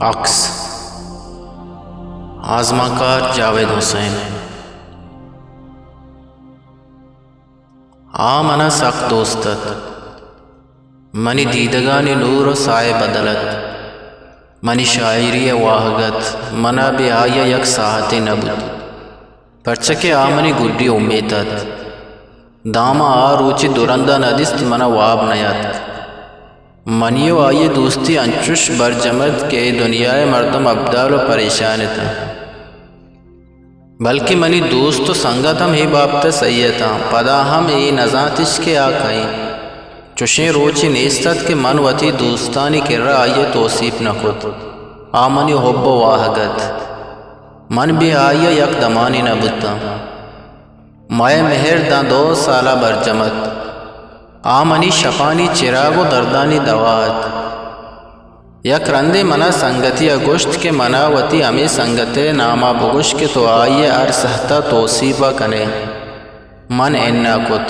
عکس، آزمانکار جاوید حسین۔ آ منا سک دوست ات۔ منی دیدگانی نور و ساہ بدل ات۔ منی شاعری ء واہگ ات۔ منا بے آئی ء یک ساہتے نہ بوت۔ پرچا کہ آ منی گڈی امیت ات۔ داں من آ روچی دو رندا نہ دیست، منا واب نیاتک۔ منی و آئی ء دوستی انچش برجم ات کہ اے دنیا ء مردم ابدال و پریشان اتاں۔ بلکیں منی دوست و سنگت ہم اے بابت ء سہی اتاں۔ پدا ہم اے نزانت اش کہ آ کئے انت۔ چشیں روچے نیست ات کہ من وتی دوستانی کرا آئی ء توسیپ نہ کت۔ آ منی حب و واہگ ات۔ من بے آئی ء یک دمانے نہ بوتاں۔ مئے مہر داں دو سالا برجم ات۔ آ منی شپانی چراگ و دردانی دوا ات۔ یک رندے منا سنگتے ء گوشت کہ منا وتی ہمے سنگت ء ناما بگوش کہ تو آئی ء ہر سہتا توسیپ ء کن ئے۔ من اناں کت۔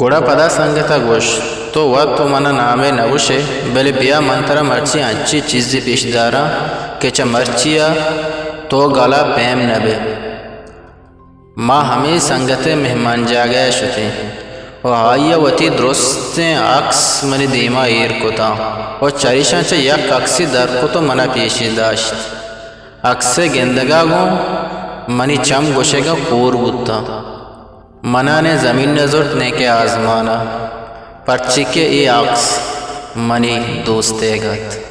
گڑا پدا سنگت ء گوشت، تو وت تو منا نامے نہ گوش ئے، بلے بیا من ترا مرچی انچیں چیزے پیش داراں کہ چہ مرچی ء تو گل ء پیم نہ بئے۔ ما ہمے سنگت ء مہمانجاگہ ء شتیں و آئی ء وتی درستیں عکس منی دیما ایر کتاں و چریشاں چہ یک عکسے در کت و منا پیشی داشت۔ عکس ء گندگا گوں منی چم گوشگا کور بوتاں۔ منا نے زمین ء زرت نے کہ آزمان ء، پرچی کہ اے عکس منی دوست ئیگ ات۔